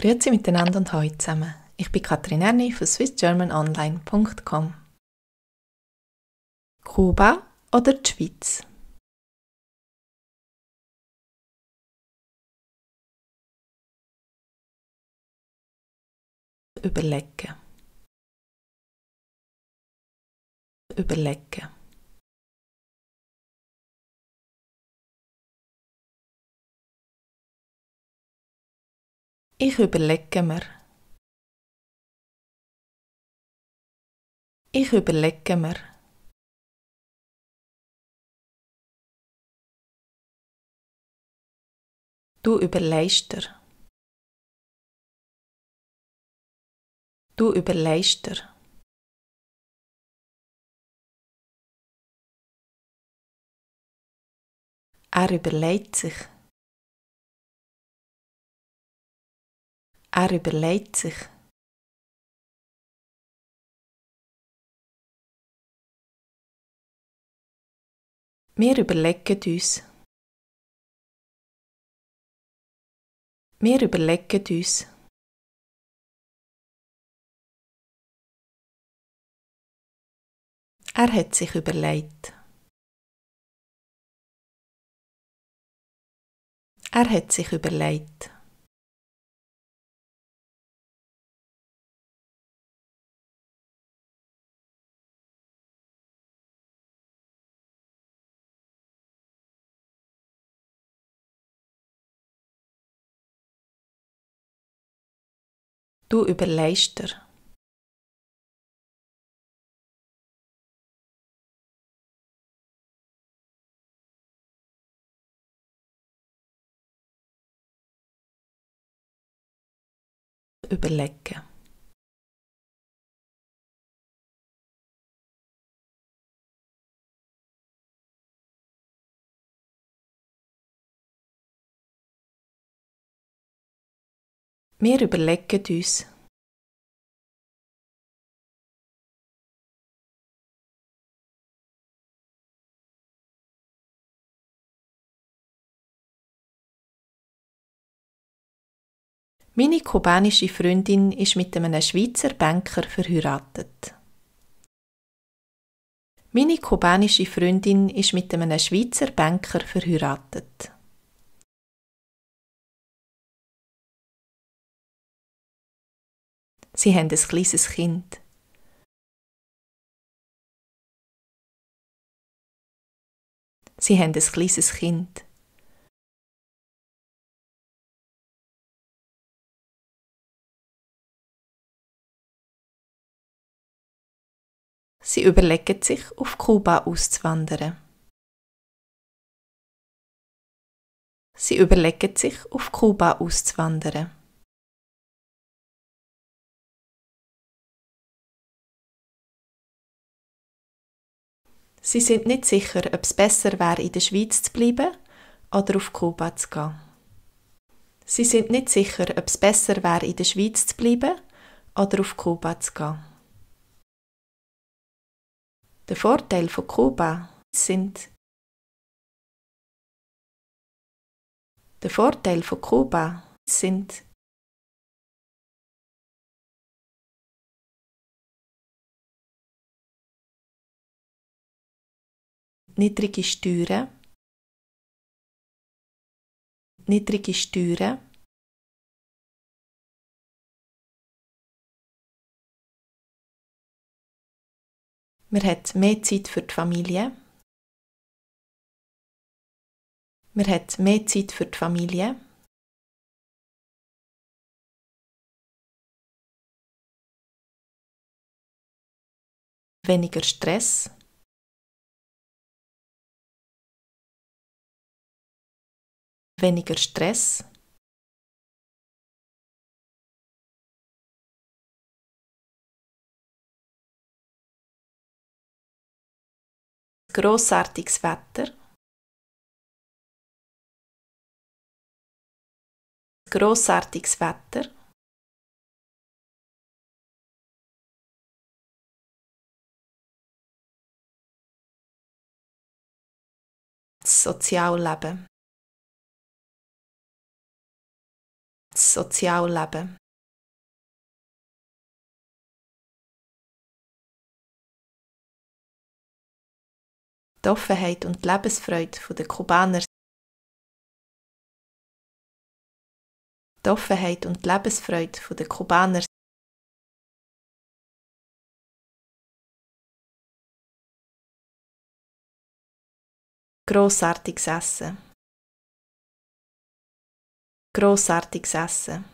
Grüezi miteinander und hallo zusammen. Ich bin Katrin Erni von swissgermanonline.com. Kuba oder die Schweiz? Überlegen. Überlegen. Ich überlege mir. Ich überlege mir. Du überlegst dir. Du überlegst dir. Er überlegt sich. Er überlegt sich. Wir überlegen uns. Wir überlegen uns. Er hat sich überlegt. Er hat sich überlegt. Du überlegst dir. Überlegen. Wir überlegen uns. Meine kubanische Freundin ist mit einem Schweizer Banker verheiratet. Meine kubanische Freundin ist mit einem Schweizer Banker verheiratet. Sie haben ein kleines Kind. Sie haben ein kleines Kind. Sie überlegen sich, auf Kuba auszuwandern. Sie überlegen sich, auf Kuba auszuwandern. Sie sind nicht sicher, ob es besser wäre, in der Schweiz zu bleiben oder auf Kuba zu gehen. Sie sind nicht sicher, ob es besser wäre, in der Schweiz zu bleiben oder auf Kuba zu gehen. Der Vorteil von Kuba sind niedrige Steuern, man hat mehr Zeit für die Familie, weniger Stress, grossartiges Wetter, das das Sozialleben. Die Offenheit und die Lebensfreude der Kubaner. Die Offenheit und die Lebensfreude der Kubaner. Grossartiges Essen. Grossartiges Essen.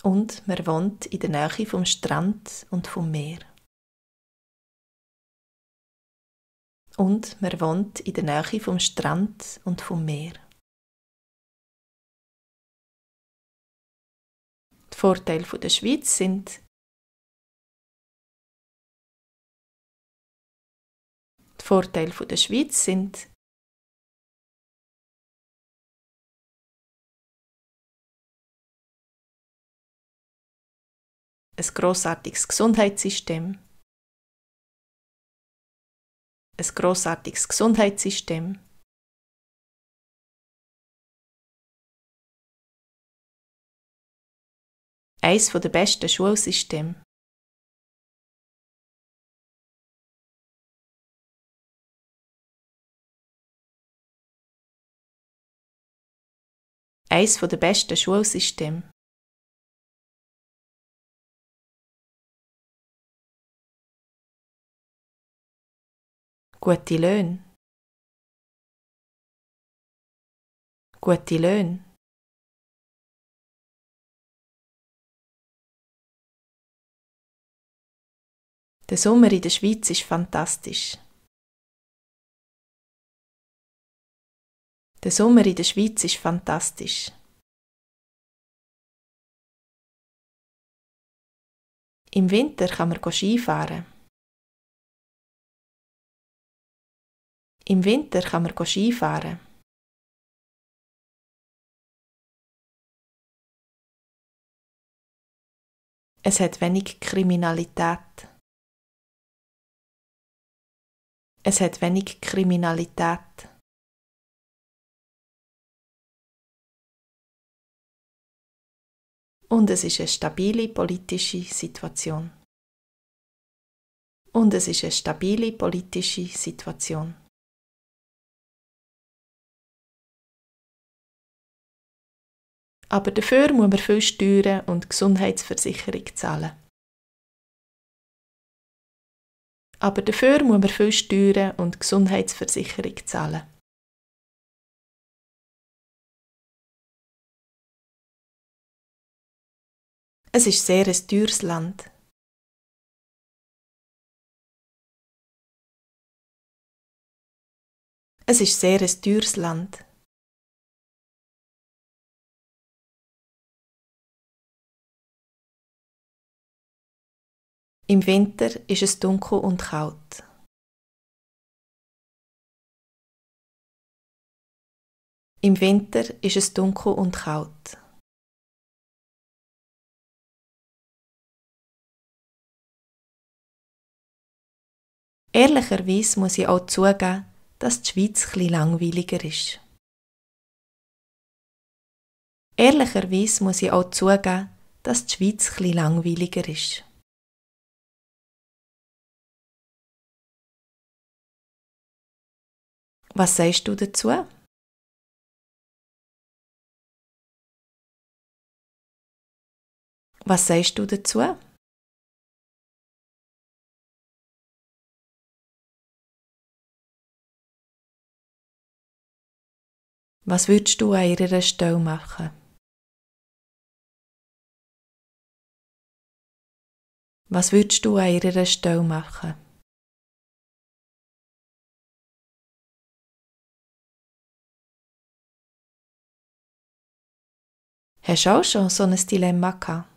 Und man wohnt in der Nähe vom Strand und vom Meer. Und man wohnt in der Nähe vom Strand und vom Meer. Die Vorteile der Schweiz sind: Die Vorteile der Schweiz sind: ein grossartiges Gesundheitssystem. Ein grossartiges Gesundheitssystem. Eines der besten Schulsysteme. Eines der besten Schulsysteme. Gute Löhne. Gute Löhne. Der Sommer in der Schweiz ist fantastisch. Der Sommer in der Schweiz ist fantastisch. Im Winter kann man Skifahren. Im Winter kann man Skifahren. Es hat wenig Kriminalität. Es hat wenig Kriminalität. Und es ist eine stabile politische Situation. Und es ist eine stabile politische Situation. Aber dafür muss man viel Steuern und Gesundheitsversicherung zahlen. Aber dafür muss man viel Steuern und Gesundheitsversicherung zahlen. Es ist sehr ein teures Land. Es ist sehr ein teures Land. Im Winter ist es dunkel und kalt. Im Winter ist es dunkel und kalt. Ehrlicherweise muss ich auch zugeben, dass die Schweiz etwas langweiliger ist. Ehrlicherweise muss ich auch zugeben, dass die Schweiz etwas langweiliger ist. Was sagst du dazu? Was sagst du dazu? Was würdest du an ihrer Stelle machen? Was würdest du an ihrer Stelle machen? Hast du auch schon so ein Dilemma gehabt?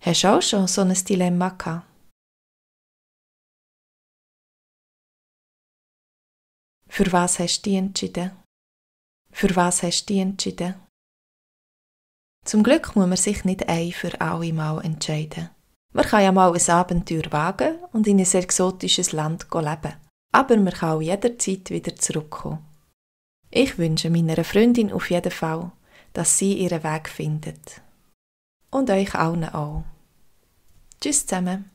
Hast du auch schon so ein Dilemma gehabt? Für was hast du dich entschieden? Für was hast du dich entschieden? Zum Glück muss man sich nicht ein für alle Mal entscheiden. Man kann ja mal ein Abenteuer wagen und in ein exotisches Land leben. Aber man kann auch jederzeit wieder zurückkommen. Ich wünsche meiner Freundin auf jeden Fall, dass sie ihren Weg findet. Und euch allen auch. Tschüss zusammen.